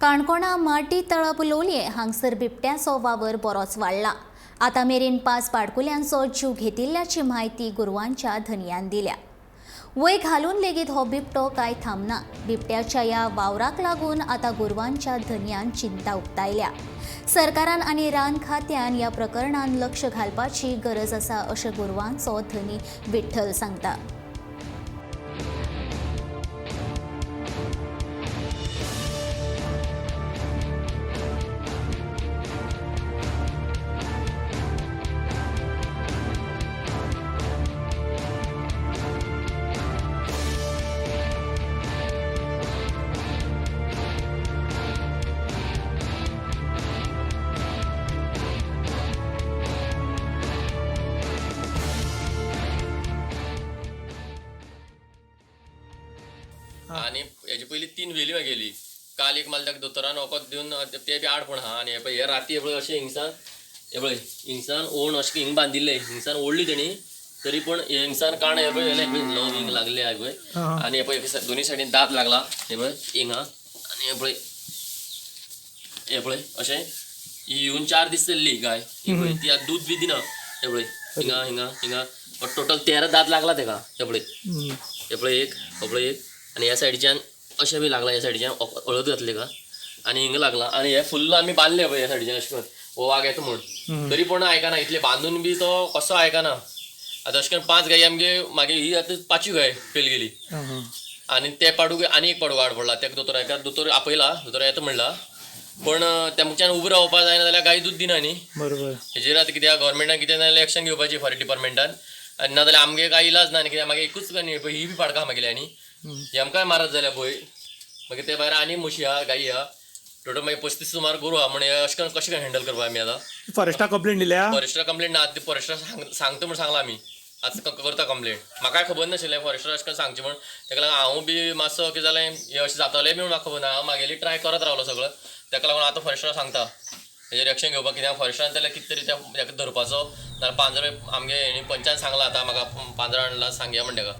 काणकोणा माड्डी तळप लोलयें हांगसर बिबट्याचो वावर बरोच वाडला. आतां मेरेन 5 पाडकुल्यांचो जीव घेतिल्ल्याची म्हायती गुरवांच्या धनयान दिल्या. वय घालून लेगीत हो बिबटो काय थांबना. बिबट्याच्या ह्या वावराक लागून आतां गुरवांच्या धनयान चिंता उक्तायल्या. सरकारान आनी रान खात्यान ह्या प्रकरणान लक्ष घालपाची गरज आसा अशें गुरवांचो धनी विठ्ठल सांगता. आणि हेजे पयलीं 3 व्हेली गेली. काल एक माल ताका दोतोरान वखद दिवन ते बी आड पण आहा. आनी हे पळय हे राती हे पळय अशें हिंगसान हे पळय हिंगसान ओण अशें हिंग बांदिल्लें, हिंगसान ओडली तेणी तरी पण हे हिंगसान काण हे पळय लव हिंग लागले हे पळय. आनी हे पळय दोनी सायडीन दांत लागला हे पळय हिंगा. आनी हे पळय हे पळय अशें ही येवन 4 दीस चल्ली गाय. ही पळय ती आतां दूद बी दिना. हे पळय हिंगा हिंगा हिंगा टोटल 13 दांत लागला तेका. हे पळय हे पळय एक हे पळय एक. आनी ह्या सायडीच्यान अशें बी लागला, ह्या सायडीच्यान हळद घातली का आनी हिंगा लागला. आनी हे फुल्ल आमी बांदले पळय ह्या सायडीच्यान अशें करून हो वाग येता म्हूण, तरी पण आयकना. इतले बांदून बी तो कसो आयकना. आतां अशें करून 5 गायी आमगे मागीर ही आतां 5वी गाय फेल गेली. आनी ते पाडूक आनी एक पाडूक आड पडला. तेका दोतोर दोतोर आपयला, दोतोर येता म्हणला, पण तेमच्यान उबो रावपा जायना जाल्यार गाय दूद दिना न्ही. बरोबर. हेजेर आतां कित्याक गव्हर्मेंटान कितें ना जाल्यार एक्शन घेवपाची फॉरेस्ट डिपार्टमेंटान. आनी ना जाल्यार आमगे कांय इलाज ना न्ही, कित्याक मागीर एकूच न्ही ही बी पाडकां मागीर आनी ही आमकांय मारत जाल्यार पळय. मागीर ते भायर आनी म्हशी आहा, गायी आहा, टोटल मागीर 35 सुमार गोरवां आहा. म्हण अशें करून कशें काय हँडल करपा आमी आतां? फॉरेस्टाक कंप्लेन दिल्या? फॉरेस्टाक कंप्लेन ना, ती फॉरेस्टाक सांगता म्हूण सांगलां आमी. आज करता कंप्लेन. म्हाकाय खबर नाशिल्लें फॉरेस्टर अशें करून सांगचें म्हूण. तेका लागून हांव बी मातसो कितें जालें हें अशें जातलें बी म्हूण म्हाका खबर ना. हांव मागेली ट्राय करत रावलो सगळो. तेका लागून आतां फॉरेस्टराक सांगता हेजेर एक्शन घेवपाक. कित्याक फॉरेस्टरान जाल्यार कितें तरी त्या धरपाचो, नाल्यार पांजरे आमगे हेणी पंचान सांगलां आतां म्हाका पांजरा हाडला सांगया म्हण तेका.